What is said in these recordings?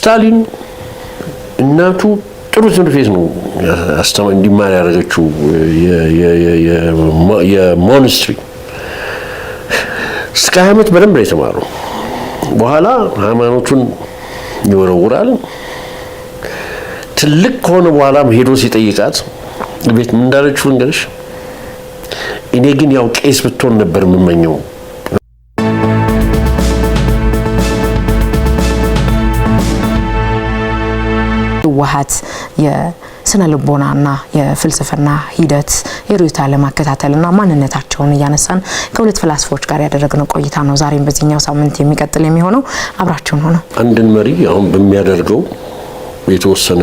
ስታሊን እናቱ ጥሩ ትምህርት ቤት ነው እንዲማር ያደረገችው፣ የ monastery። እስከ 20 ዓመት በደንብ ነው የተማረው። በኋላ ሃይማኖቱን ይወረውራል። ትልቅ ከሆነ በኋላም ሄዶ ሲጠይቃት ቤት ምን እንዳለችው ልንገርሽ። እኔ ግን ያው ቄስ ብትሆን ነበር የምመኘው። ህወሓት የስነ ልቦናና የፍልስፍና ሂደት የርዕዮተ ዓለም አከታተልና ማንነታቸውን እያነሳን ከሁለት ፈላስፎች ጋር ያደረግነው ቆይታ ነው። ዛሬም በዚህኛው ሳምንት የሚቀጥል የሚሆነው፣ አብራችሁን ሆነው። አንድን መሪ አሁን በሚያደርገው የተወሰነ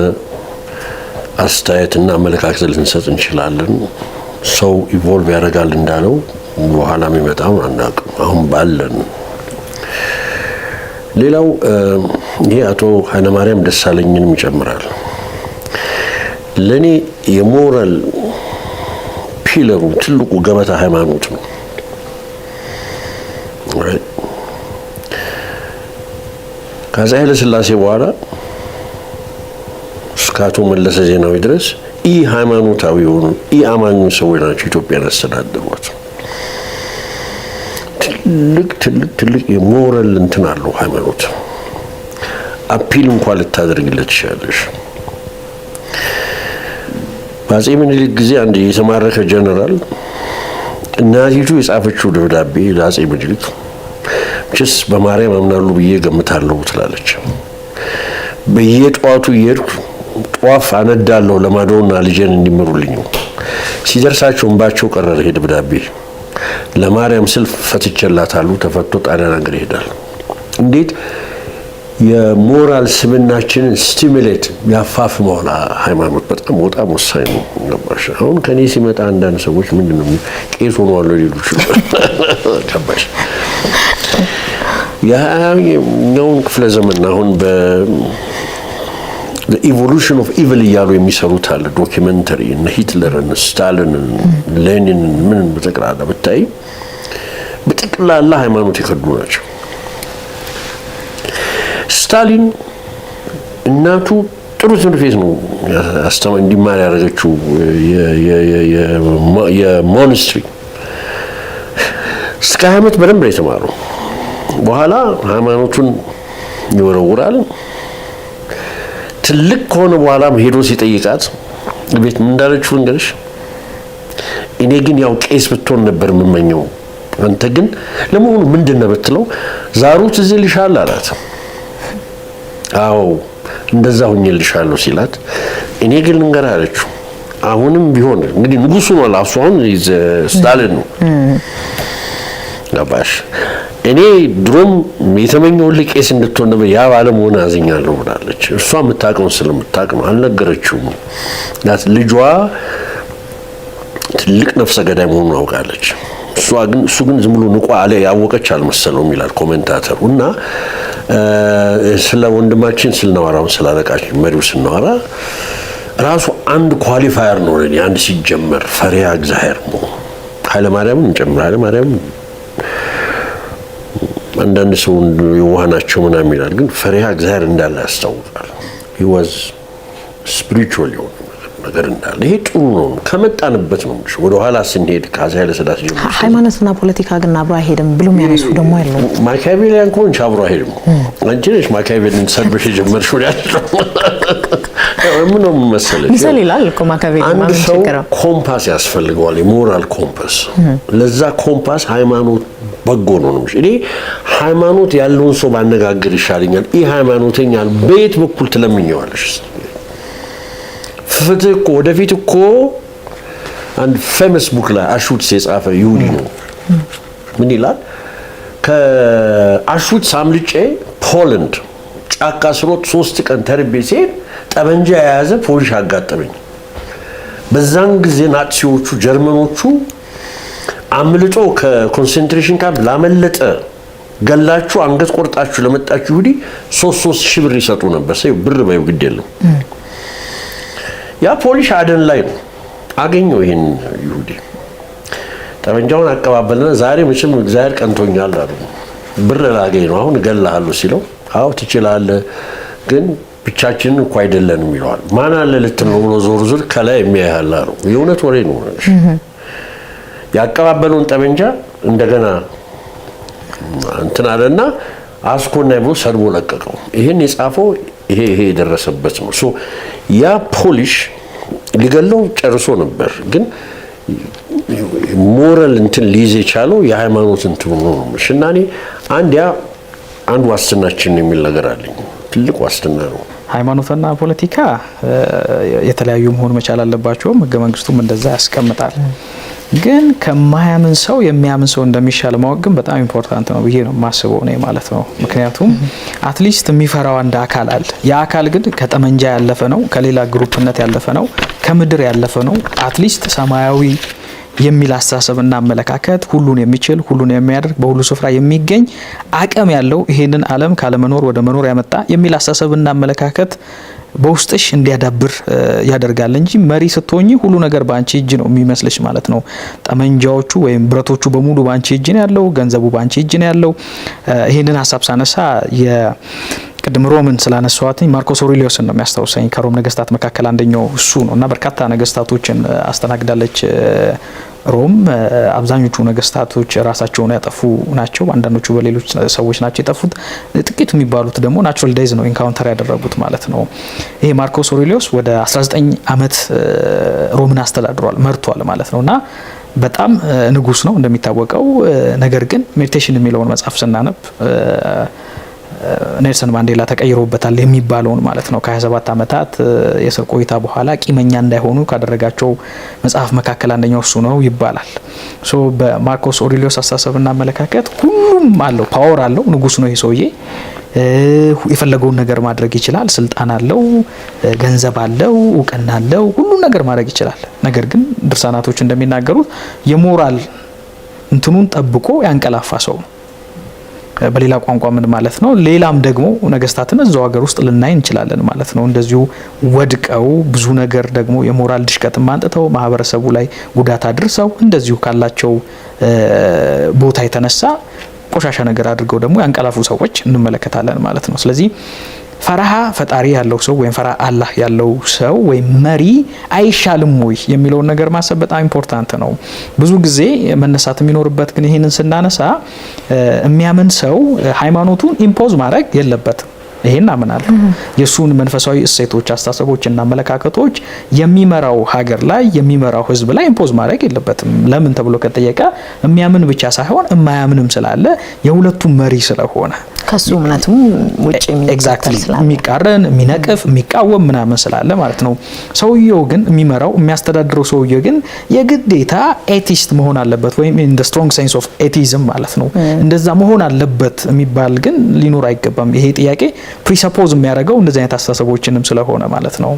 አስተያየትና አመለካከት ልንሰጥ እንችላለን። ሰው evolve ያደርጋል እንዳለው በኋላ የሚመጣውን አናውቅም። አሁን ባለን ሌላው ይሄ አቶ ኃይለማርያም ደሳለኝንም ይጨምራል። ለእኔ የ moral pillar ኡ ትልቁ ገበታ ሃይማኖት ነው። Right? ከአፄ ኃይለ ሥላሴ በኋላ እስከ አቶ መለሰ ዜናዊ ድረስ ኢ ሃይማኖታዊ የሆኑ ኢ አማኝ ሰዎች ናቸው ኢትዮጵያን ያስተዳደሯት። ትልቅ ትልቅ ትልቅ የሞራል እንትን አለው ሃይማኖት። Appeal እንኳን ልታደርግለት ትችላለሽ። በአፄ ምኒልክ ጊዜ አንድ የተማረከ ጀነራል እናቲቱ የጻፈችው ደብዳቤ ለአፄ ምኒልክ፣ መቼስ በማርያም አምናሉ ብዬ ገምታለሁ ትላለች። በየጠዋቱ እየሄድኩ ጧፍ አነዳለሁ ለማዶና ልጄን እንዲምሩልኝ። ሲደርሳቸው እንባቸው ቀረረ። ይሄ ደብዳቤ ለማርያም ስል ፈትቼላታለሁ። ተፈቶ ጣሊያን ሀገር ይሄዳል። እንዴት የሞራል ስብናችንን stimulate ያፋፍመዋል። ሃይማኖት በጣም በጣም ወሳኝ ነው። ገባሽ? አሁን ከኔ ሲመጣ አንዳንድ ሰዎች ምንድን ነው ቄስ ሆነዋል ሊሉ ይችላል። ገባሽ? የ20ኛውን ክፍለ ዘመን አሁን በ evolution of evil እያሉ የሚሰሩት አለ documentary፣ እነ ሂትለርን፣ ስታሊንን፣ ሌኒንን ምን በጠቅላላ ብታይ በጠቅላላ ሃይማኖት የከዱ ናቸው። ስታሊን እናቱ ጥሩ ትምህርት ቤት ነው እንዲማር ያደረገችው፣ የ monastery። እስከ 20 ዓመት በደንብ ነው የተማረው። በኋላ ሃይማኖቱን ይወረውራል። ትልቅ ከሆነ በኋላም ሄዶ ሲጠይቃት ቤት ምን እንዳለችው ልንገርሽ። እኔ ግን ያው ቄስ ብትሆን ነበር የምመኘው። አንተ ግን ለመሆኑ ምንድን ነው ብትለው፣ ዛሩ ትዝ ይልሻል አላት። አዎ እንደዛ ሁኜልሻለሁ ሲላት፣ እኔ ግን ልንገርህ አለችው። አሁንም ቢሆን እንግዲህ ንጉሱ ነው እሱ፣ አሁን ስታሊን ነው፣ ገባሽ? እኔ ድሮም የተመኘሁልህ ቄስ እንድትሆን ነበር፣ ያ ባለመሆን አዝኛለሁ ብላለች። እሷ የምታውቀውን ስለምታውቅ ነው፣ አልነገረችውም። ልጇ ትልቅ ነፍሰ ገዳይ መሆኑን አውቃለች። እሷ ግን እሱ ግን ዝም ብሎ ንቋ አለ ያወቀች አልመሰለውም ይላል commentator ኡ። እና ስለ ወንድማችን ስናወራ፣ አሁን ስለ አለቃችን መሪው ስናወራ ራሱ አንድ qualifier ነው ለኔ፣ አንድ ሲጀመር ፈሪሃ እግዚአብሔር መሆኑ። ኃይለማርያምን እንጨምር። ኃይለማርያም አንዳንድ ሰው የዋህ ናቸው ምናምን ይላል፣ ግን ፈሪሃ እግዚአብሔር እንዳለ ያስታውቃል። He was spiritual የሆነ ነገር እንዳለ ይሄ ጥሩ ነው። ከመጣንበት ነው። ወደ ኋላ ስንሄድ ከአፄ ኃይለ ሥላሴ ጀምሮ ሃይማኖትና ፖለቲካ ግን አብሮ አይሄድም ብሎ የሚያነሱ ደግሞ አሉ። Machiavellian ከሆንሽ አብሮ አይሄድም። አንቺ ነሽ ማኪያቬሊን ሰድበሽ የጀመርሽው። ያለው ምን ነው መሰለሽ፣ ሚሰል ይላል እኮ ማኪያቬሊ። አንድ ማምን ሰው ችግረው ኮምፓስ ያስፈልገዋል፣ የ moral compass። ለዛ ኮምፓስ ሃይማኖት በጎ ነው ነው። እኔ ሃይማኖት ያለውን ሰው ባነጋግር ይሻለኛል። ይህ ሃይማኖተኛ በየት በኩል ትለምኘዋለሽ? ፍትህ እኮ ወደፊት እኮ አንድ famous book ላይ አሽዊትስ የጻፈ ይሁዲ ነው። ምን ይላል? ከአሽዊትስ አምልጬ ፖላንድ ጫካ ስሮጥ 3 ቀን ተርቤ ሲሄድ ጠመንጃ የያዘ ፖሊስ አጋጠመኝ። በዛን ጊዜ ናዚዎቹ ጀርመኖቹ አምልጦ ከ concentration camp ላመለጠ ገላችሁ አንገት ቆርጣችሁ ለመጣችሁ ይሁዲ 3 3 ሺህ ብር ይሰጡ ነበር። ሰው ብር በይው ግድ የለም። ያ Polish አደን ላይ ነው አገኘው ይሄን ይሁዲ። ጠመንጃውን አቀባበልና ዛሬ መቼም እግዚአብሔር ቀንቶኛል አሉ። ብር ላገኝ ነው፣ አሁን እገልሃለሁ ሲለው፣ አዎ ትችላለህ፣ ግን ብቻችንን እኮ አይደለንም ይለዋል። ማን አለ ልትል ነው ብሎ ዞር ዞር ከላይ የሚያያል አለው። የእውነት ወሬ ነው። ያቀባበለውን ጠመንጃ እንደገና እንትን አለና አስኮና ብሎ ሰድቦ ለቀቀው። ይህን የጻፈው ይሄ የደረሰበት ነው። So ያ Polish ሊገለው ጨርሶ ነበር፣ ግን ሞራል እንትን ሊይዝ የቻለው የሃይማኖት እንትኑ ነው። እና እኔ አንድ ያ አንድ ዋስትናችን የሚል ነገር አለኝ። ትልቅ ዋስትና ነው። ሃይማኖትና ፖለቲካ የተለያዩ መሆን መቻል አለባቸውም። ህገ መንግስቱም እንደዛ ያስቀምጣል። ግን ከማያምን ሰው የሚያምን ሰው እንደሚሻል ማወቅ ግን በጣም important ነው ብዬ ነው የማስበው እኔ ማለት ነው። ምክንያቱም at least የሚፈራው አንድ አካል አለ። ያ አካል ግን ከጠመንጃ ያለፈ ነው፣ ከሌላ group ነት ያለፈ ነው፣ ከምድር ያለፈ ነው። At least ሰማያዊ የሚል አስተሳሰብና አመለካከት፣ ሁሉን የሚችል፣ ሁሉን የሚያደርግ፣ በሁሉ ስፍራ የሚገኝ አቅም ያለው፣ ይሄንን ዓለም ካለመኖር ወደ መኖር ያመጣ የሚል አስተሳሰብና አመለካከት በውስጥሽ እንዲያዳብር ያደርጋል እንጂ መሪ ስትሆኚ ሁሉ ነገር በአንቺ እጅ ነው የሚመስልሽ ማለት ነው። ጠመንጃዎቹ ወይም ብረቶቹ በሙሉ በአንቺ እጅ ነው ያለው፣ ገንዘቡ በአንቺ እጅ ነው ያለው። ይሄንን ሀሳብ ሳነሳ ቅድም ሮምን ስላነሳኋትኝ ማርኮስ ኦሬሊዮስን ነው የሚያስታውሰኝ። ከሮም ነገስታት መካከል አንደኛው እሱ ነው እና በርካታ ነገስታቶችን አስተናግዳለች ሮም። አብዛኞቹ ነገስታቶች ራሳቸውን ያጠፉ ናቸው። አንዳንዶቹ በሌሎች ሰዎች ናቸው የጠፉት። ጥቂቱ የሚባሉት ደግሞ natural death ነው encounter ያደረጉት ማለት ነው። ይሄ ማርኮስ ኦሬሊዮስ ወደ 19 ዓመት ሮምን አስተዳድሯል፣ መርቷል ማለት ነው እና በጣም ንጉስ ነው እንደሚታወቀው። ነገር ግን Meditation የሚለውን መጽሐፍ ስናነብ ኔልሰን ማንዴላ ተቀይሮበታል የሚባለውን ማለት ነው። ከ27 ዓመታት የእስር ቆይታ በኋላ ቂመኛ እንዳይሆኑ ካደረጋቸው መጽሐፍ መካከል አንደኛው እሱ ነው ይባላል። So በማርኮስ ኦሬሊዮስ አስተሳሰብና አመለካከት ሁሉም አለው፣ power አለው፣ ንጉስ ነው ይሄ ሰውዬ። የፈለገውን ነገር ማድረግ ይችላል። ስልጣን አለው፣ ገንዘብ አለው፣ እውቅና አለው፣ ሁሉን ነገር ማድረግ ይችላል። ነገር ግን ድርሳናቶች እንደሚናገሩት የሞራል እንትኑን ጠብቆ ያንቀላፋ ሰው ነው። በሌላ ቋንቋ ምን ማለት ነው? ሌላም ደግሞ ነገስታትን እዛው ሀገር ውስጥ ልናይ እንችላለን ማለት ነው። እንደዚሁ ወድቀው ብዙ ነገር ደግሞ የሞራል ድሽቀትን ማንጥተው ማህበረሰቡ ላይ ጉዳት አድርሰው እንደዚሁ ካላቸው ቦታ የተነሳ ቆሻሻ ነገር አድርገው ደግሞ ያንቀላፉ ሰዎች እንመለከታለን ማለት ነው። ስለዚህ ፈሪሃ ፈጣሪ ያለው ሰው ወይም ፈሪሃ አላህ ያለው ሰው ወይም መሪ አይሻልም ወይ የሚለውን ነገር ማሰብ በጣም important ነው። ብዙ ጊዜ መነሳት የሚኖርበት ግን ይህንን ስናነሳ የሚያምን ሰው ሃይማኖቱን impose ማድረግ የለበትም። ይሄን አምናለሁ። የእሱን መንፈሳዊ እሴቶች፣ አስተሳሰቦች እና አመለካከቶች የሚመራው ሀገር ላይ፣ የሚመራው ህዝብ ላይ impose ማድረግ የለበትም። ለምን ተብሎ ከጠየቀ የሚያምን ብቻ ሳይሆን የማያምንም ስላለ የሁለቱም መሪ ስለሆነ ከሱ እምነቱም ውጭ exactly የሚቃረን፣ የሚነቅፍ፣ የሚቃወም ምናምን ስላለ ማለት ነው። ሰውየው ግን የሚመራው፣ የሚያስተዳድረው ሰውየው ግን የግዴታ atheist መሆን አለበት ወይም in the strong sense of atheism ማለት ነው። እንደዛ መሆን አለበት የሚባል ግን ሊኖር አይገባም። ይሄ ጥያቄ presuppose የሚያደርገው እንደዚህ አይነት አስተሳሰቦችንም ስለሆነ ማለት ነው።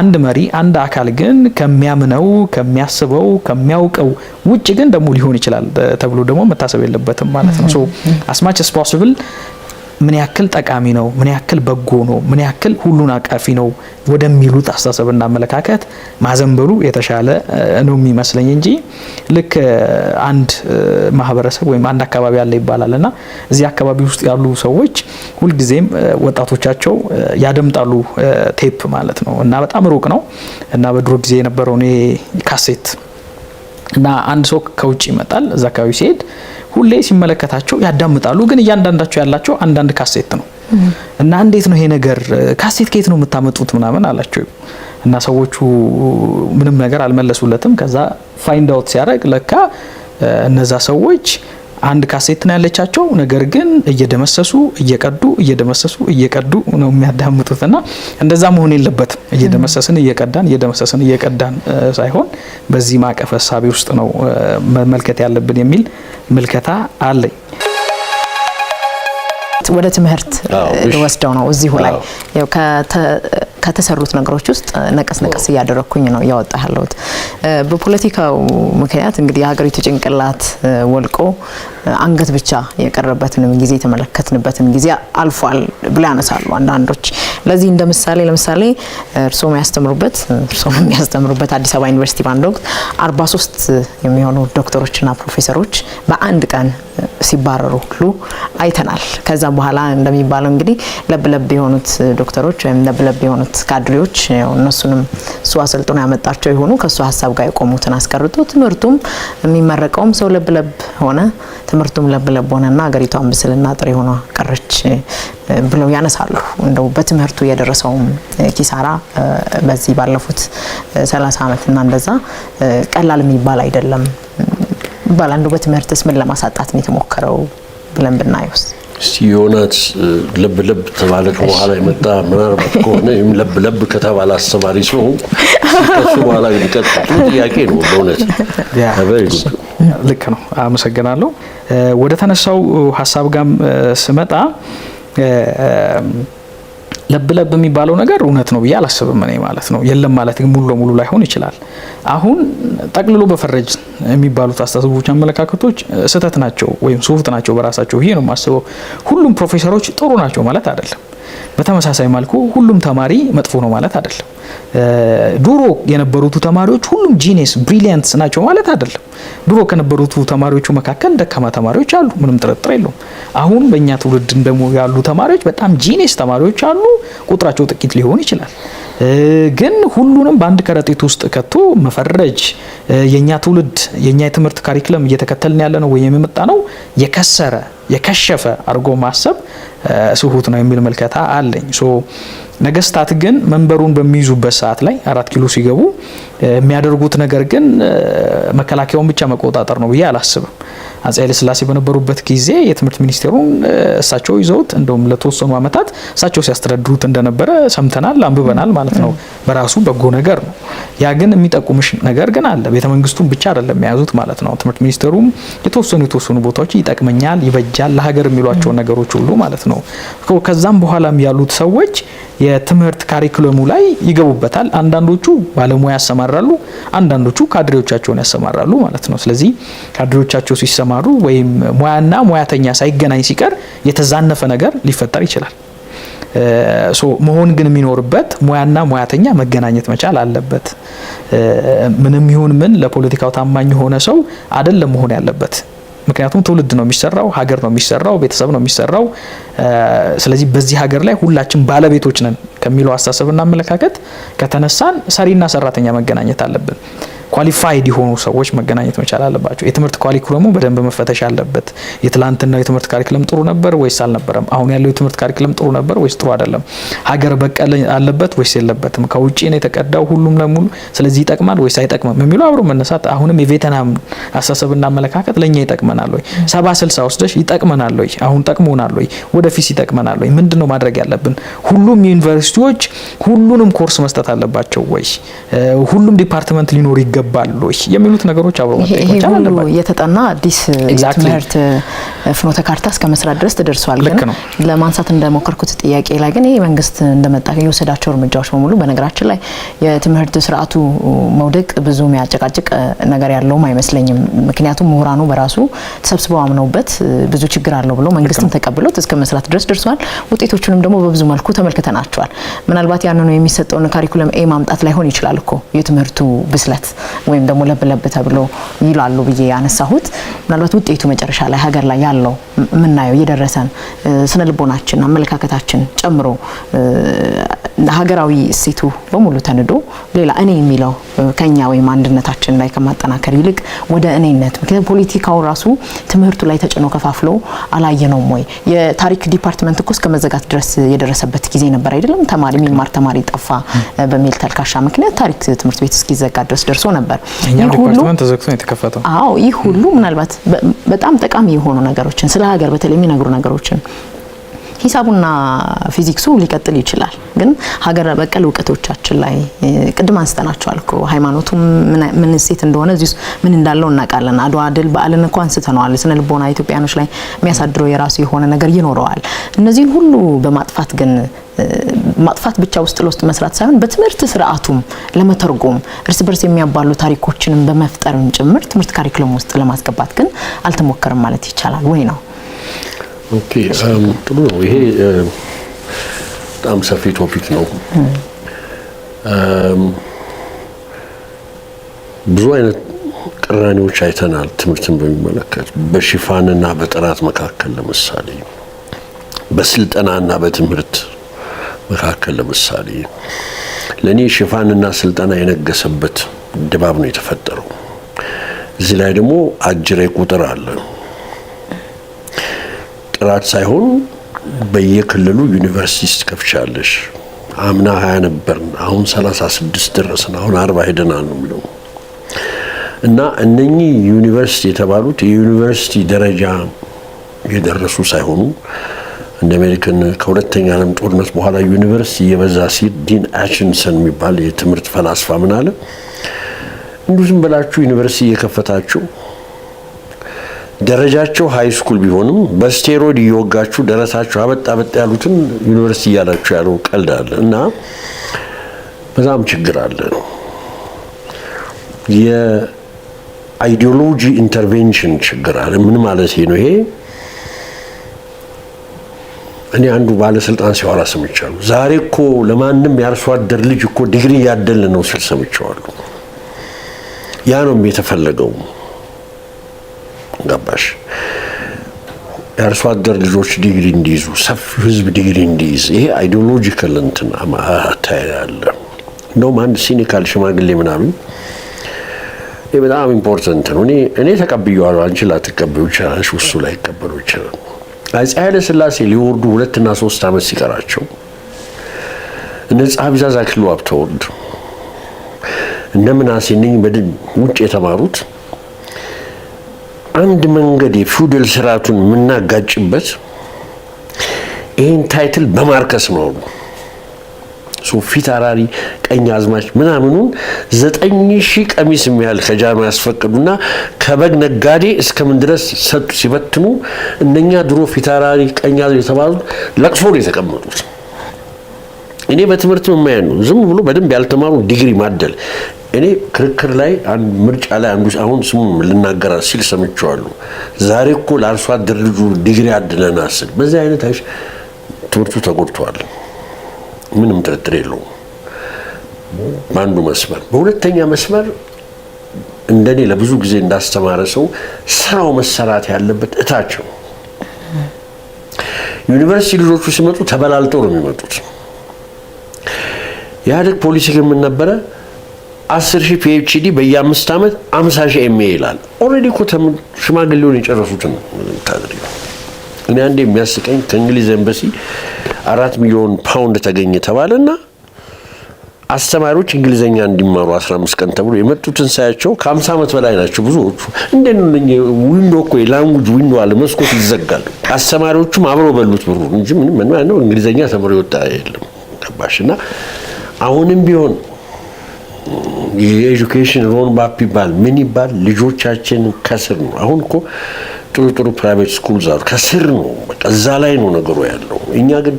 አንድ መሪ፣ አንድ አካል ግን ከሚያምነው፣ ከሚያስበው፣ ከሚያውቀው ውጭ ግን ደግሞ ሊሆን ይችላል ተብሎ ደግሞ መታሰብ የለበትም ማለት ነው። So as much as possible ምን ያክል ጠቃሚ ነው፣ ምን ያክል በጎ ነው፣ ምን ያክል ሁሉን አቃፊ ነው ወደሚሉት አስተሳሰብና አመለካከት ማዘንበሉ የተሻለ ነው የሚመስለኝ እንጂ ልክ አንድ ማህበረሰብ ወይም አንድ አካባቢ አለ ይባላል እና እዚህ አካባቢ ውስጥ ያሉ ሰዎች ሁልጊዜም ወጣቶቻቸው ያደምጣሉ ቴፕ ማለት ነው እና በጣም ሩቅ ነው እና በድሮ ጊዜ የነበረውን ይሄ ካሴት እና አንድ ሰው ከውጭ ይመጣል። እዛ አካባቢ ሲሄድ ሁሌ ሲመለከታቸው ያዳምጣሉ። ግን እያንዳንዳቸው ያላቸው አንዳንድ ካሴት ነው እና እንዴት ነው ይሄ ነገር፣ ካሴት ከየት ነው የምታመጡት ምናምን አላቸው እና ሰዎቹ ምንም ነገር አልመለሱለትም። ከዛ find out ሲያደርግ ለካ እነዛ ሰዎች አንድ ካሴት ነው ያለቻቸው፣ ነገር ግን እየደመሰሱ እየቀዱ፣ እየደመሰሱ እየቀዱ ነው የሚያዳምጡት። እና እንደዛ መሆን የለበትም። እየደመሰስን እየቀዳን፣ እየደመሰስን እየቀዳን ሳይሆን በዚህ ማዕቀፍ ሀሳቢ ውስጥ ነው መመልከት ያለብን የሚል ምልከታ አለኝ። ወደ ትምህርት ልወስደው ነው እዚሁ ላይ። ያው ከተሰሩት ነገሮች ውስጥ ነቀስ ነቀስ እያደረግኩኝ ነው እያወጣ ያለሁት። በፖለቲካው ምክንያት እንግዲህ የሀገሪቱ ጭንቅላት ወልቆ አንገት ብቻ የቀረበትንም ጊዜ የተመለከትንበትን ጊዜ አልፏል ብለው ያነሳሉ አንዳንዶች። ለዚህ እንደ ምሳሌ ለምሳሌ እርስዎ የሚያስተምሩበት አዲስ አበባ ዩኒቨርሲቲ በአንድ ወቅት 43 የሚሆኑ ዶክተሮችና ፕሮፌሰሮች በአንድ ቀን ሲባረሩ ሁሉ አይተናል። ከዛ በኋላ እንደሚባለው እንግዲህ ለብ ለብ የሆኑት ዶክተሮች ወይም ለብ ለብ የሆኑት ካድሬዎች እነሱንም እሱ አሰልጥኖ ያመጣቸው የሆኑ ከእሱ ሀሳብ ጋር የቆሙትን አስቀርቶ ትምህርቱም የሚመረቀውም ሰው ለብ ለብ ሆነ፣ ትምህርቱም ለብ ለብ ሆነና ሀገሪቷን ብስልና ጥሬ ሆኗ ቀረች ብለው ያነሳሉ። እንደው በትምህርቱ የደረሰውም ኪሳራ በዚህ ባለፉት 30 ዓመትና እንደዛ ቀላል የሚባል አይደለም ይባላል። እንደው በትምህርትስ ምን ለማሳጣት ነው የተሞከረው ብለን ብናየውስ? እስቲ ዮናስ ለብ ለብ ተባለ በኋላ የመጣ ምናልባት ከሆነ ይህም ለብ ለብ ከተባለ አስተማሪ ስለሆንኩ ከሱ በኋላ የሚቀጥል ጥሩ ጥያቄ ነው በእውነት። ልክ ነው። አመሰግናለሁ። ወደ ተነሳው ሀሳብ ጋም ስመጣ ለብ ለብ የሚባለው ነገር እውነት ነው ብዬ አላስብም እኔ ማለት ነው። የለም ማለት ግን ሙሉ ለሙሉ ላይሆን ይችላል። አሁን ጠቅልሎ በፈረጅ የሚባሉት አስተሳሰቦች፣ አመለካከቶች ስህተት ናቸው ወይም ስሁት ናቸው በራሳቸው ብዬ ነው የማስበው። ሁሉም ፕሮፌሰሮች ጥሩ ናቸው ማለት አይደለም። በተመሳሳይ መልኩ ሁሉም ተማሪ መጥፎ ነው ማለት አይደለም። ድሮ የነበሩት ተማሪዎች ሁሉም genius brilliant ናቸው ማለት አይደለም። ድሮ ከነበሩት ተማሪዎቹ መካከል ደካማ ተማሪዎች አሉ፣ ምንም ጥርጥር የለውም። አሁን በእኛ ትውልድ ደግሞ ያሉ ተማሪዎች በጣም genius ተማሪዎች አሉ፣ ቁጥራቸው ጥቂት ሊሆን ይችላል። ግን ሁሉንም በአንድ ከረጢት ውስጥ ከቶ መፈረጅ፣ የኛ ትውልድ የኛ የትምህርት curriculum እየተከተልን ያለ ነው ወይ የመጣ ነው የከሰረ የከሸፈ አድርጎ ማሰብ ስሁት ነው የሚል ምልከታ አለኝ። So ነገስታት ግን መንበሩን በሚይዙበት ሰዓት ላይ 4 ኪሎ ሲገቡ የሚያደርጉት ነገር ግን መከላከያውን ብቻ መቆጣጠር ነው ብዬ አላስብም። አፄ ኃይለ ሥላሴ በነበሩበት ጊዜ የትምህርት ሚኒስቴሩን እሳቸው ይዘውት እንደውም ለተወሰኑ ዓመታት እሳቸው ሲያስተዳድሩት እንደነበረ ሰምተናል፣ አንብበናል ማለት ነው። በራሱ በጎ ነገር ነው። ያ ግን የሚጠቁምሽ ነገር ግን አለ። ቤተ መንግስቱን ብቻ አይደለም የያዙት ማለት ነው። ትምህርት ሚኒስቴሩም የተወሰኑ የተወሰኑ ቦታዎች ይጠቅመኛል፣ ይበጃል ለሀገር የሚሏቸውን ነገሮች ሁሉ ማለት ነው። ከዛም በኋላም ያሉት ሰዎች የትምህርት curriculum ኡ ላይ ይገቡበታል። አንዳንዶቹ ባለሙያ ያሰማራሉ፣ አንዳንዶቹ ካድሬዎቻቸውን ያሰማራሉ ማለት ነው። ስለዚህ ካድሬዎቻቸው ሲሰማሩ ወይም ሙያና ሙያተኛ ሳይገናኝ ሲቀር የተዛነፈ ነገር ሊፈጠር ይችላል። So መሆን ግን የሚኖርበት ሙያና ሙያተኛ መገናኘት መቻል አለበት። ምንም ይሁን ምን ለፖለቲካው ታማኝ የሆነ ሰው አይደለም መሆን ያለበት። ምክንያቱም ትውልድ ነው የሚሰራው፣ ሀገር ነው የሚሰራው፣ ቤተሰብ ነው የሚሰራው። ስለዚህ በዚህ ሀገር ላይ ሁላችን ባለቤቶች ነን ከሚለው አስተሳሰብና አመለካከት ከተነሳን ሰሪና ሰራተኛ መገናኘት አለብን። Qualified የሆኑ ሰዎች መገናኘት መቻል አለባቸው። የትምህርት curriculum ኡ በደንብ መፈተሽ አለበት። የትላንትናው የትምህርት curriculum ጥሩ ነበር ወይስ አልነበረም? አሁን ያለው የትምህርት curriculum ጥሩ ነበር ወይስ ጥሩ አይደለም? ሀገር በቀል አለበት ወይስ የለበትም? ከውጭ ነው የተቀዳው ሁሉም ለሙሉ፣ ስለዚህ ይጠቅማል ወይስ አይጠቅምም የሚለው አብሮ መነሳት። አሁንም የቬትናም አስተሳሰብና አመለካከት ለእኛ ይጠቅመናል ወይ? 70-60 ወስደሽ ይጠቅመናል ወይ? አሁን ጠቅሞናል ወይ? ወደፊት ይጠቅመናል ወይ? ምንድን ነው ማድረግ ያለብን? ሁሉም ዩኒቨርሲቲዎች ሁሉንም ኮርስ መስጠት አለባቸው ወይ? ሁሉም department ሊኖር ይገባል ወይ? የሚሉት ነገሮች አብሮ መጠየቅ ይሄ መቻል ሁሉ አለባቸው። የተጠና አዲስ የትምህርት ፍኖተ ካርታ እስከ መስራት ድረስ ተደርሷል። ልክ ግን ነው። ለማንሳት እንደሞከርኩት ጥያቄ ላይ ግን ይሄ መንግስት እንደመጣ የወሰዳቸው እርምጃዎች በሙሉ፣ በነገራችን ላይ የትምህርት ስርዓቱ መውደቅ ብዙ የሚያጨቃጭቅ ነገር ያለውም አይመስለኝም። ምክንያቱም ምሁራኑ በራሱ ተሰብስበው አምነውበት ብዙ ችግር አለው ብሎ መንግስትም ተቀብሎት እስከ መስራት ድረስ ደርሷል። ውጤቶቹንም ደግሞ በብዙ መልኩ ተመልክተናቸዋል። ምናልባት ያንኑ የሚሰጠውን curriculum A ማምጣት ላይሆን ይችላል እኮ የትምህርቱ ብስለት ወይም ደግሞ ለብ ለብ ተብሎ ይላሉ ብዬ ያነሳሁት ምናልባት ውጤቱ መጨረሻ ላይ ሀገር ላይ ያለው የምናየው የደረሰን ስነ ልቦናችን፣ አመለካከታችን ጨምሮ ሀገራዊ እሴቱ በሙሉ ተንዶ ሌላ እኔ የሚለው ከኛ ወይም አንድነታችን ላይ ከማጠናከር ይልቅ ወደ እኔነት፣ ምክንያቱም ፖለቲካው ራሱ ትምህርቱ ላይ ተጭኖ ከፋፍሎ አላየነውም ወይ? የታሪክ department እኮ እስከ መዘጋት ድረስ የደረሰበት ጊዜ ነበር አይደለም? ተማሪ የሚማር ተማሪ ጠፋ በሚል ተልካሻ ምክንያት ታሪክ ትምህርት ቤት እስኪዘጋ ድረስ ደርሶ ነበር። እኛም ይህ ሁሉ department ተዘግቶ ነው የተከፈተው። አዎ፣ ይህ ሁሉ ምናልባት በጣም ጠቃሚ የሆኑ ነገሮችን፣ ስለ ሀገር በተለይ የሚነግሩ ነገሮችን፣ ሂሳቡና ፊዚክሱ ሊቀጥል ይችላል። ግን ሀገር በቀል እውቀቶቻችን ላይ ቅድም አንስተናቸዋል እኮ፣ ሃይማኖቱም ምን እሴት እንደሆነ እዚህ ውስጥ ምን እንዳለው እናውቃለን። አድዋ ድል በዓልን እኮ አንስተነዋል። ስነ ልቦና ኢትዮጵያኖች ላይ የሚያሳድረው የራሱ የሆነ ነገር ይኖረዋል። እነዚህን ሁሉ በማጥፋት ግን ማጥፋት ብቻ ውስጥ ለውስጥ መስራት ሳይሆን በትምህርት ስርዓቱም ለመተርጎም እርስ በርስ የሚያባሉ ታሪኮችንም በመፍጠርም ጭምር ትምህርት curriculum ውስጥ ለማስገባት ግን አልተሞከረም ማለት ይቻላል ወይ ነው? Okay፣ ጥሩ ነው። ይሄ በጣም ሰፊ topic ነው። ብዙ አይነት ቅራኔዎች አይተናል። ትምህርትን በሚመለከት በሽፋንና በጥራት መካከል ለምሳሌ፣ በስልጠናና በትምህርት መካከል ለምሳሌ፣ ለእኔ ሽፋንና ስልጠና የነገሰበት ድባብ ነው የተፈጠረው። እዚህ ላይ ደግሞ አጅሬ ቁጥር አለ። ጥራት ሳይሆን በየክልሉ ዩኒቨርሲቲ ትከፍቻለሽ። አምና 20 ነበርን፣ አሁን 36 ደረስን፣ አሁን 40 ሄደናል ነው የሚለው። እና እነኚህ ዩኒቨርሲቲ የተባሉት የዩኒቨርሲቲ ደረጃ የደረሱ ሳይሆኑ እንደ አሜሪካን ከሁለተኛ ዓለም ጦርነት በኋላ ዩኒቨርሲቲ እየበዛ ሲል ዲን አችንሰን የሚባል የትምህርት ፈላስፋ ምን አለ? እንዲሁ ዝም ብላችሁ ዩኒቨርሲቲ እየከፈታችሁ ደረጃቸው high school ቢሆንም በስቴሮይድ እየወጋችሁ ደረታቸው አበጥ አበጥ ያሉትን ዩኒቨርሲቲ እያላችሁ ያለው ቀልድ አለ። እና በጣም ችግር አለ። የ ideology intervention ችግር አለ። ምን ማለት ነው ይሄ? እኔ አንዱ ባለስልጣን ሲያወራ ሰምቻለሁ። ዛሬ እኮ ለማንም የአርሶ አደር ልጅ እኮ ዲግሪ እያደልን ነው ሲል ሰምቼዋለሁ። ያ ነው የተፈለገው። ገባሽ? የአርሶ አደር ልጆች ዲግሪ እንዲይዙ፣ ሰፊው ህዝብ ዲግሪ እንዲይዝ፣ ይሄ ideological እንትን አለ። እንደውም አንድ cynical ሽማግሌ ምናምን፣ ይሄ በጣም important ነው። እኔ ተቀብዬዋለሁ፣ አንቺ ላትቀበዩ ይችላል፣ እሱ ላይቀበሉ ይችላል። አፄ ኃይለ ሥላሴ ሊወርዱ 2 እና 3 ዓመት ሲቀራቸው እነ ጸሐፊ ትእዛዝ አክሊሉ ሀብተወልድ፣ እነ ምናሴ፣ እነኝህ በድን ውጭ የተማሩት አንድ መንገድ የፊውደል ስርዓቱን የምናጋጭበት ይህን title በማርከስ ነው አሉ። ፊት አራሪ ቀኝ አዝማች ምናምኑን 9,000 ቀሚስ የሚያህል ከጃማ ያስፈቅዱና ከበግ ነጋዴ እስከምን ድረስ ሰጡ። ሲበትኑ እነኛ ድሮ ፊት አራሪ ቀኝ አዝማች የተባሉት ለቅሶ ነው የተቀመጡት። እኔ በትምህርት የማየው ነው። ዝም ብሎ በደንብ ያልተማሩ ዲግሪ ማደል። እኔ ክርክር ላይ አንድ ምርጫ ላይ አንዱ አሁን ስሙን ልናገራ ሲል ሰምቼዋለሁ። ዛሬ እኮ ለአርሶ አደር ልጁ ዲግሪ አድለናል ስል በዚህ አይነት አይሽ ትምህርቱ ተጎድቷል። ምንም ጥርጥር የለውም። በአንዱ መስመር፣ በሁለተኛ መስመር እንደኔ ለብዙ ጊዜ እንዳስተማረ ሰው ስራው መሰራት ያለበት እታች ነው። ዩኒቨርሲቲ ልጆቹ ሲመጡ ተበላልጠው ነው የሚመጡት። የኢህአዴግ ፖሊሲ ግን ምን ነበረ? 10,000 PhD በየ5 ዓመት 50,000 MA ይላል። Already እኮ ሽማግሌውን የጨረሱትን ታድርገው። እኔ አንዴ የሚያስቀኝ ከእንግሊዝ ኤምባሲ 4 ሚሊዮን ፓውንድ ተገኘ ተባለና አስተማሪዎች እንግሊዘኛ እንዲማሩ 15 ቀን ተብሎ የመጡትን ሳያቸው ከ50 ዓመት በላይ ናቸው ብዙዎቹ። እንዴት ነው window እኮ የ language window አለ፣ መስኮት ይዘጋል። አስተማሪዎቹም አብረው በሉት ብሩ እንጂ ምንም ምን ነው እንግሊዘኛ ተምሮ የወጣ የለም። ገባሽ? እና አሁንም ቢሆን የ education roadmap ይባል ምን ይባል ልጆቻችን ከስር ነው። አሁን እኮ ጥሩ ጥሩ private schools አሉ። ከስር ነው፣ በቃ እዛ ላይ ነው ነገሩ ያለው። እኛ ግን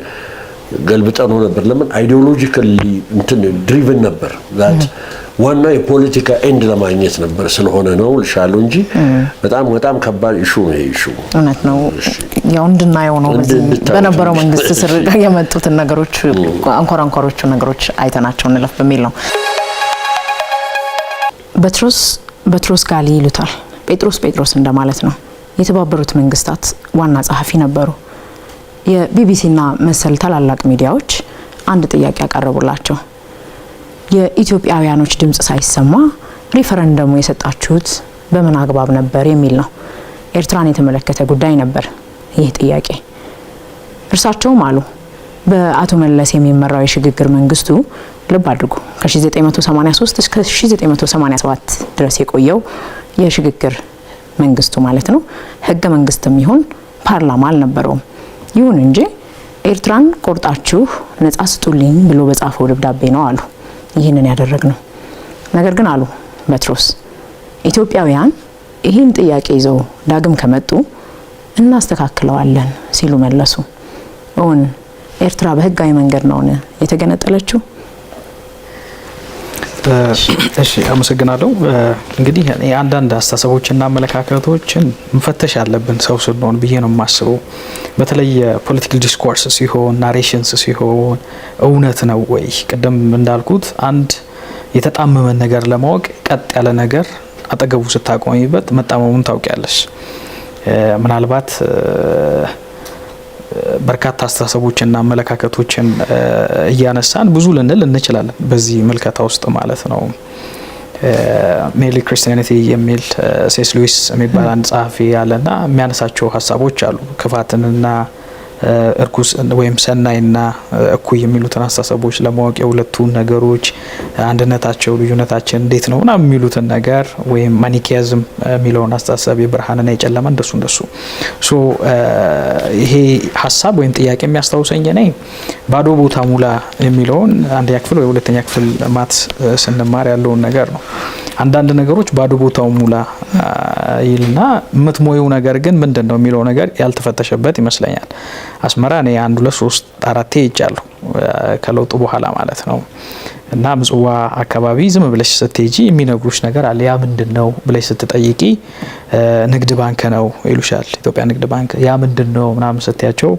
ገልብጠነው ነበር። ለምን? Ideologically እንትን driven ነበር፣ that ዋናው የፖለቲካ end ለማግኘት ነበር ስለሆነ ነው ልሻለሁ እንጂ በጣም በጣም ከባድ issue ነው ይሄ issue። እውነት ነው። ያው እንድናየው ነው። በዚህ በነበረው መንግስት ስር የመጡትን ነገሮች አንኳር አንኳሮቹ ነገሮች አይተናቸው እንለፍ በሚል ነው። በትሮስ በትሮስ ጋሊ ይሉታል። ጴጥሮስ ጴጥሮስ እንደማለት ነው። የተባበሩት መንግስታት ዋና ጸሐፊ ነበሩ። የቢቢሲና መሰል ታላላቅ ሚዲያዎች አንድ ጥያቄ ያቀረቡላቸው፣ የኢትዮጵያውያኖች ድምጽ ሳይሰማ ሪፈረንደሙ የሰጣችሁት በምን አግባብ ነበር የሚል ነው። ኤርትራን የተመለከተ ጉዳይ ነበር ይህ ጥያቄ። እርሳቸውም አሉ፣ በአቶ መለስ የሚመራው የሽግግር መንግስቱ፣ ልብ አድርጉ፣ ከ1983 እስከ 1987 ድረስ የቆየው የሽግግር መንግስቱ ማለት ነው፣ ህገ መንግስትም ይሁን ፓርላማ አልነበረውም። ይሁን እንጂ ኤርትራን ቆርጣችሁ ነጻ ስጡልኝ ብሎ በጻፈው ደብዳቤ ነው አሉ ይህንን ያደረግነው። ነገር ግን አሉ በትሮስ፣ ኢትዮጵያውያን ይህን ጥያቄ ይዘው ዳግም ከመጡ እናስተካክለዋለን ሲሉ መለሱ። እውን ኤርትራ በህጋዊ መንገድ ነው የተገነጠለችው? እሺ፣ አመሰግናለሁ። እንግዲህ አንዳንድ አስተሳሰቦችና አመለካከቶችን መፈተሽ ያለብን ሰው ስንሆን ብዬ ነው የማስበው። በተለይ የ political discourse ሲሆን፣ narrations ሲሆን እውነት ነው ወይ? ቅድም እንዳልኩት አንድ የተጣመመን ነገር ለማወቅ ቀጥ ያለ ነገር አጠገቡ ስታቆሚበት መጣመሙን ታውቂያለሽ። ምናልባት በርካታ አስተሳሰቦችና አመለካከቶችን እያነሳን ብዙ ልንል እንችላለን በዚህ ምልከታ ውስጥ ማለት ነው። Merely Christianity የሚል C.S. Lewis የሚባል አንድ ጸሐፊ ያለና የሚያነሳቸው ሀሳቦች አሉ። ክፋትንና እርኩስ ወይም ሰናይና እኩይ የሚሉትን አስተሳሰቦች ለማወቅ የሁለቱን ነገሮች አንድነታቸው፣ ልዩነታችን እንዴት ነው ምናምን የሚሉትን ነገር ወይም Manichaeism የሚለውን አስተሳሰብ፣ የብርሃንና የጨለማ እንደሱ so ይሄ ሀሳብ ወይም ጥያቄ የሚያስታውሰኝ እኔ ባዶ ቦታ ሙላ የሚለውን አንደኛ ክፍል ወይ ሁለተኛ ክፍል maths ስንማር ያለውን ነገር ነው። አንዳንድ ነገሮች ባዶ ቦታው ሙላ ይልና የምትሞይው ነገር ግን ምንድን ነው የሚለው ነገር ያልተፈተሸበት ይመስለኛል። አስመራ እኔ አንድ፣ ሁለት፣ ሶስት፣ አራቴ ሄጃለሁ ከለውጡ በኋላ ማለት ነው። እና ምጽዋ አካባቢ ዝም ብለሽ ስትሄጂ የሚነግሩሽ ነገር አለ። ያ ምንድን ነው ብለሽ ስትጠይቂ ንግድ ባንክ ነው ይሉሻል። ኢትዮጵያ ንግድ ባንክ። ያ ምንድን ነው ምናምን ስትያቸው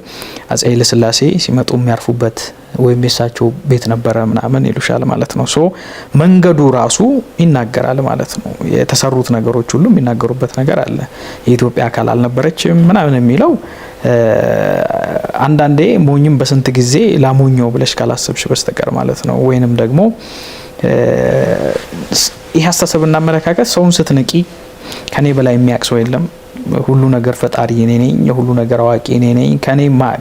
አፄ ኃይለሥላሴ ሲመጡ የሚያርፉበት ወይም የሳቸው ቤት ነበረ ምናምን ይሉሻል ማለት ነው። So መንገዱ ራሱ ይናገራል ማለት ነው። የተሰሩት ነገሮች ሁሉ የሚናገሩበት ነገር አለ። የኢትዮጵያ አካል አልነበረችም ምናምን የሚለው አንዳንዴ ሞኝም በስንት ጊዜ ላሞኘው ብለሽ ካላሰብሽ በስተቀር ማለት ነው። ወይንም ደግሞ ይህ አስተሳሰብና አመለካከት ሰውን ስትንቂ፣ ከኔ በላይ የሚያውቅ ሰው የለም፣ ሁሉ ነገር ፈጣሪ እኔ ነኝ፣ የሁሉ ነገር አዋቂ እኔ ነኝ፣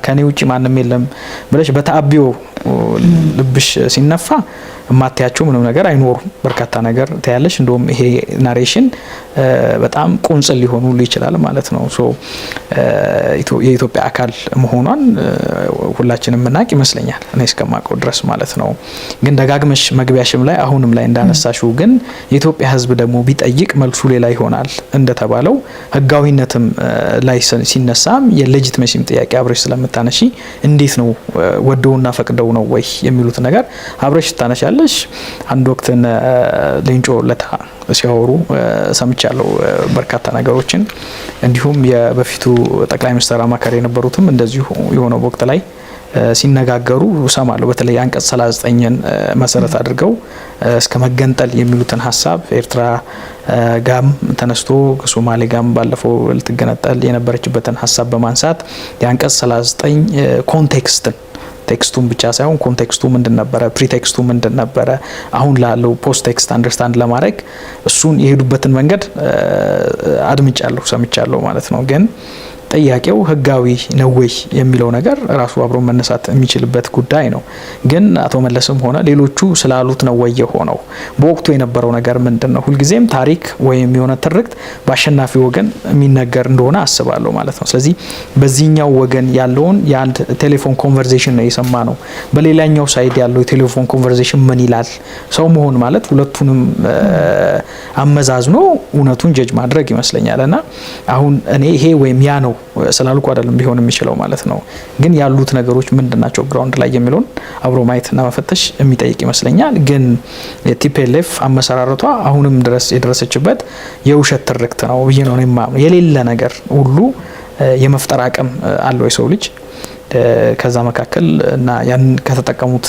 ከኔ ውጭ ማንም የለም ብለሽ በተአቢዮ ልብሽ ሲነፋ የማታያቸው ምንም ነገር አይኖሩም። በርካታ ነገር ታያለሽ። እንደውም ይሄ narration በጣም ቁንጽል ሊሆኑ ይችላል ማለት ነው። So የኢትዮጵያ አካል መሆኗን ሁላችንም የምናውቅ ይመስለኛል እኔ እስከማውቀው ድረስ ማለት ነው። ግን ደጋግመሽ መግቢያሽም ላይ አሁንም ላይ እንዳነሳሽው ግን የኢትዮጵያ ሕዝብ ደግሞ ቢጠይቅ መልሱ ሌላ ይሆናል እንደተባለው ህጋዊነትም ላይ ሲነሳም የ legitimacy ም ጥያቄ አብረሽ ስለምታነሺ እንዴት ነው፣ ወደውና ፈቅደው ነው ወይ የሚሉት ነገር አብረሽ ታነሻለሽ። አንድ ወቅት ሌንጮ ለታ ሲያወሩ ሰምቻለሁ በርካታ ነገሮችን። እንዲሁም የበፊቱ ጠቅላይ ሚኒስትር አማካሪ የነበሩትም እንደዚሁ የሆነ ወቅት ላይ ሲነጋገሩ እሰማለሁ። በተለይ አንቀጽ 39ን መሰረት አድርገው እስከ መገንጠል የሚሉትን ሀሳብ ኤርትራ ጋም ተነስቶ ከሶማሌ ጋም ባለፈው ልትገነጠል የነበረችበትን ሀሳብ በማንሳት የአንቀጽ 39 context ን፣ text ኡን ብቻ ሳይሆን context ኡ ምንድን ነበረ፣ pretext ኡ ምንድን ነበረ፣ አሁን ላለው post text understand ለማድረግ እሱን የሄዱበትን መንገድ አድምጫለሁ፣ ሰምቻለሁ ማለት ነው። ግን ጥያቄው ህጋዊ ነው ወይ የሚለው ነገር ራሱ አብሮ መነሳት የሚችልበት ጉዳይ ነው። ግን አቶ መለስም ሆነ ሌሎቹ ስላሉት ነው ወይ የሆነው? በወቅቱ የነበረው ነገር ምንድን ነው? ሁልጊዜም ታሪክ ወይም የሆነ ትርክት በአሸናፊ ወገን የሚነገር እንደሆነ አስባለሁ ማለት ነው። ስለዚህ በዚህኛው ወገን ያለውን የአንድ telephone conversation ነው የሰማነው። በሌላኛው side ያለው የ telephone conversation ምን ይላል? ሰው መሆን ማለት ሁለቱንም አመዛዝኖ እውነቱን judge ማድረግ ይመስለኛል። እና አሁን እኔ ይሄ ወይም ያ ነው ስላልኩ አይደለም ሊሆን የሚችለው ማለት ነው። ግን ያሉት ነገሮች ምንድን ናቸው ground ላይ የሚለውን አብሮ ማየትና መፈተሽ የሚጠይቅ ይመስለኛል። ግን የ TPLF አመሰራረቷ አሁንም ድረስ የደረሰችበት የውሸት ትርክት ነው ብዬ ነው የማምነው። የሌለ ነገር ሁሉ የመፍጠር አቅም አለው የሰው ልጅ። ከዛ መካከል እና ያን ከተጠቀሙት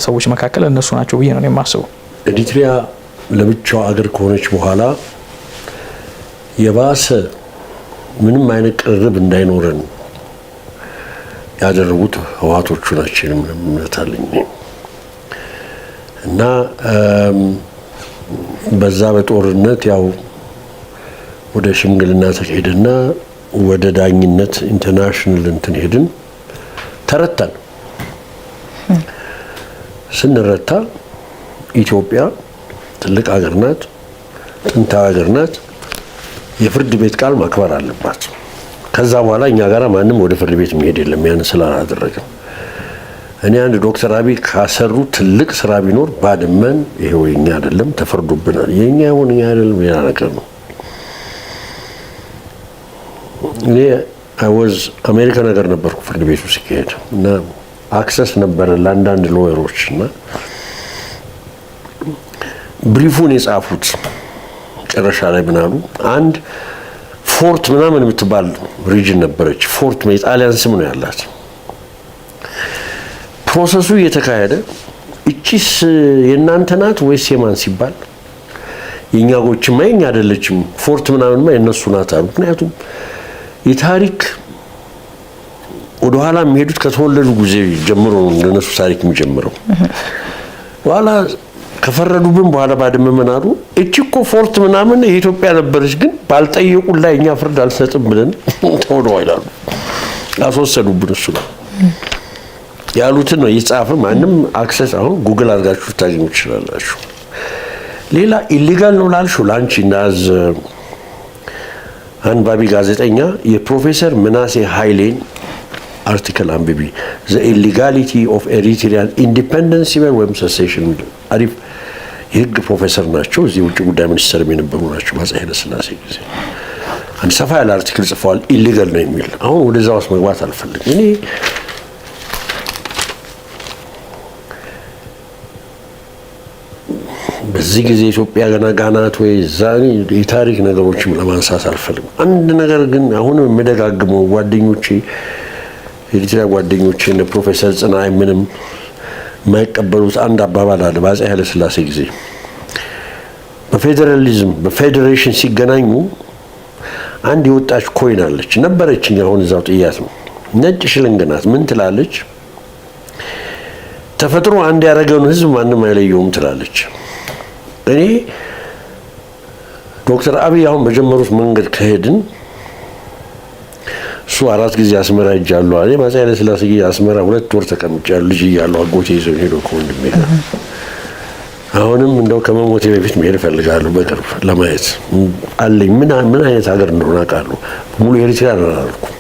ሰዎች መካከል እነሱ ናቸው ብዬ ነው የማስበው። ኤሪትሪያ ለብቻው አገር ከሆነች በኋላ የባሰ ምንም አይነት ቅርርብ እንዳይኖረን ያደረጉት ህወሓቶቹ ናቸው የሚል እምነት አለኝ። እና በዛ በጦርነት ያው ወደ ሽምግልና ተሄደና ወደ ዳኝነት international እንትን ሄድን፣ ተረታን። ስንረታ ኢትዮጵያ ትልቅ ሀገር ናት፣ ጥንታዊ ሀገር ናት። የፍርድ ቤት ቃል ማክበር አለባት። ከዛ በኋላ እኛ ጋር ማንም ወደ ፍርድ ቤት የሚሄድ የለም። ያን ስላላደረግን እኔ አንድ ዶክተር አብይ ካሰሩ ትልቅ ስራ ቢኖር ባድመን ይሄው የኛ አይደለም ተፈርዶብናል። የኛ ይሁን እኛ አይደለም ሌላ ነገር ነው። እኔ I was አሜሪካ ነገር ነበርኩ ፍርድ ቤቱ ሲካሄድ እና Access ነበረ ለአንዳንድ lawyer ኦች። እና brief ኡን የጻፉት መጨረሻ ላይ ምን አሉ? አንድ ፎርት ምናምን የምትባል region ነበረች። ፎርት የጣሊያን ስም ነው ያላት። Process ኡ እየተካሄደ እቺስ የእናንተ ናት ወይስ የማን ሲባል የእኛ ጎችማ የኛ አይደለችም፣ ፎርት ምናምንማ የእነሱ ናት አሉ። ምክንያቱም የታሪክ ወደኋላ የሚሄዱት ከተወለዱ ጊዜ ጀምሮ ነው ለነሱ ታሪክ የሚጀምረው። በኋላ ከፈረዱብን በኋላ ባድመ ምን አሉ? እቺ እኮ ፎርት ምናምን የኢትዮጵያ ነበረች፣ ግን ባልጠየቁን ላይ እኛ ፍርድ አልሰጥም ብለን ተወደዋ ይላሉ። አስወሰዱብን። እሱ ነው ያሉትን ነው የጻፈ። ማንም access አሁን ጉግል አድርጋችሁ ታገኙ ትችላላችሁ። ሌላ illegal ነው ላልሽው ለአንቺ እንዳዝ አንባቢ ጋዜጠኛ የፕሮፌሰር ምናሴ ኃይሌን article አንብቢ። "The Illegality of Eritrean Independence" ወይም secession። አሪፍ የህግ ፕሮፌሰር ናቸው። እዚህ ውጭ ጉዳይ ሚኒስትር የነበሩ ናቸው በአፄ ኃይለሥላሴ ጊዜ። አንድ ሰፋ ያለ article ጽፈዋል። Illegal ነው የሚል። አሁን ወደዛ ውስጥ መግባት አልፈልግም። እኔ በዚህ ጊዜ ኢትዮጵያ ገና ጋናት ወይ እዛ የታሪክ ነገሮችም ለማንሳት አልፈልግም። አንድ ነገር ግን አሁንም የምደጋግመው ጓደኞቼ፣ የኤርትራ ጓደኞቼ እነ ፕሮፌሰር ጽናይ ምንም የማይቀበሉት አንድ አባባል አለ። በአፄ ኃይለሥላሴ ጊዜ በፌዴራሊዝም በፌዴሬሽን ሲገናኙ አንድ የወጣች coin አለች ነበረችኝ። አሁን እዛው ጥያት ነው። ነጭ ሽልንግ ናት። ምን ትላለች? ተፈጥሮ አንድ ያደረገውን ህዝብ ማንም አይለየውም ትላለች። እኔ ዶክተር አብይ አሁን በጀመሩት መንገድ ከሄድን፣ እሱ አራት ጊዜ አስመራ ሄጃለሁ አለ። በአፄ ኃይለሥላሴ ጊዜ አስመራ 2 ወር ተቀምጫለሁ። ልጅ እያለሁ አጎቴ ይዘው ሄዶ ከወንድሜ ጋር። አሁንም እንደው ከመሞቴ በፊት መሄድ እፈልጋለሁ። በቅርብ ለማየት አለኝ። ምን ምን አይነት ሀገር እንደሆነ አውቃለሁ። ሙሉ ኤሪትሪያ አላልኩም።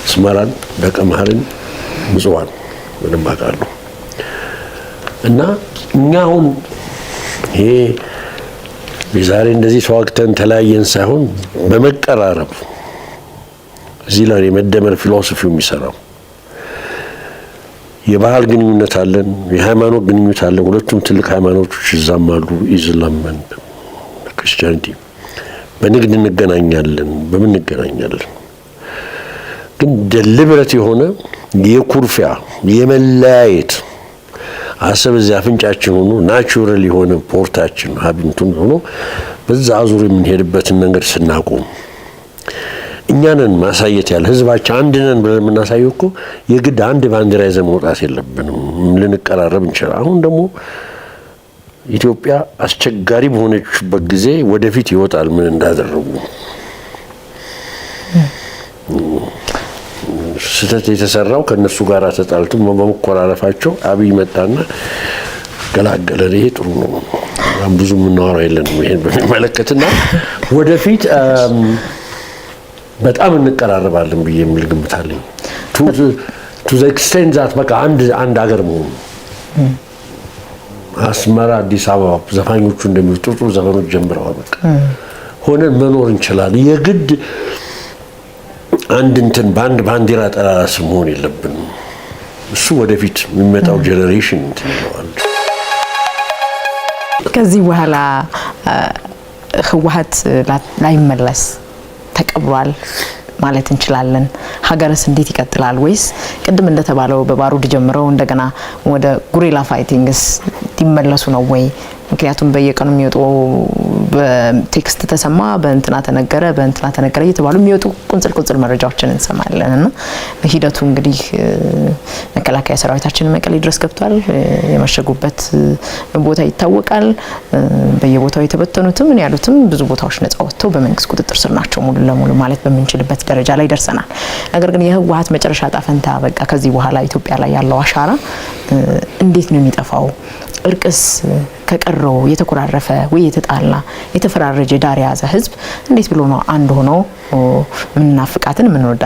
አስመራን፣ ደቀ መሀርን፣ ምጽዋን በደንብ አውቃለሁ። እና እኛ አሁን ይሄ የዛሬ እንደዚህ ተዋግተን ተለያየን ሳይሆን በመቀራረብ እዚህ ላይ የመደመር philosophy ው የሚሰራው የባህል ግንኙነት አለን፣ የሃይማኖት ግንኙነት አለን። ሁለቱም ትልቅ ሃይማኖቶች እዛም አሉ፣ Islam፣ Christianity። በንግድ እንገናኛለን፣ በምን እንገናኛለን። ግን deliberate የሆነ የኩርፊያ የመለያየት አሰብ እዚህ አፍንጫችን ሆኖ natural የሆነ port ኣችን ሀብንቱን ሆኖ በዛ አዙር የምንሄድበትን መንገድ ስናቆም እኛንን ማሳየት ያለ ህዝባችን አንድ ነን ብለን የምናሳየው እኮ የግድ አንድ ባንዲራ ይዘን መውጣት የለብንም። ልንቀራረብ እንችላል። አሁን ደግሞ ኢትዮጵያ አስቸጋሪ በሆነችበት ጊዜ ወደፊት ይወጣል ምን እንዳደረጉ። ስህተት የተሰራው ከእነሱ ጋር ተጣልቶ በመኮራረፋቸው አብይ መጣና ገላገለን። ይሄ ጥሩ ነው። ብዙ የምናወራው የለንም ይሄን በሚመለከትና ወደፊት በጣም እንቀራረባለን ብዬ የሚል ግምት አለኝ። To the extent that በቃ አንድ ሀገር መሆኑ አስመራ፣ አዲስ አበባ ዘፋኞቹ እንደሚሉት ጥሩ ጥሩ ዘፈኖች ጀምረዋል። በቃ ሆነን መኖር እንችላለን። የግድ አንድ እንትን በአንድ ባንዲራ ጠላላ ስር መሆን የለብንም። እሱ ወደፊት የሚመጣው generation እንትን ይለዋል። ከዚህ በኋላ ህወሓት ላይመለስ ተቀብሯል ማለት እንችላለን። ሀገርስ እንዴት ይቀጥላል? ወይስ ቅድም እንደተባለው በባሩድ ጀምረው እንደገና ወደ guerrilla fightings ሊመለሱ ነው ወይ? ምክንያቱም በየቀኑ የሚወጡ በ text ተሰማ፣ በእንትና ተነገረ፣ በእንትና ተነገረ እየተባሉ የሚወጡ ቁንጽል ቁንጽል መረጃዎችን እንሰማለን። እና ሂደቱ እንግዲህ መከላከያ ሰራዊታችን መቀሌ ድረስ ገብቷል። የመሸጉበት ቦታ ይታወቃል። በየቦታው የተበተኑትም ምን ያሉትም ብዙ ቦታዎች ነጻ ወጥተው በመንግስት ቁጥጥር ስር ናቸው ሙሉ ለሙሉ ማለት በምንችልበት ደረጃ ላይ ደርሰናል። ነገር ግን የህወሓት መጨረሻ ዕጣ ፈንታ በቃ ከዚህ በኋላ ኢትዮጵያ ላይ ያለው አሻራ እንዴት ነው የሚጠፋው? እርቅስ ከቀረው የተኮራረፈ ወይ የተጣላ የተፈራረጀ ዳር የያዘ ህዝብ እንዴት ብሎ ነው አንድ ሆኖ ምንናፍቃትን ምንወዳ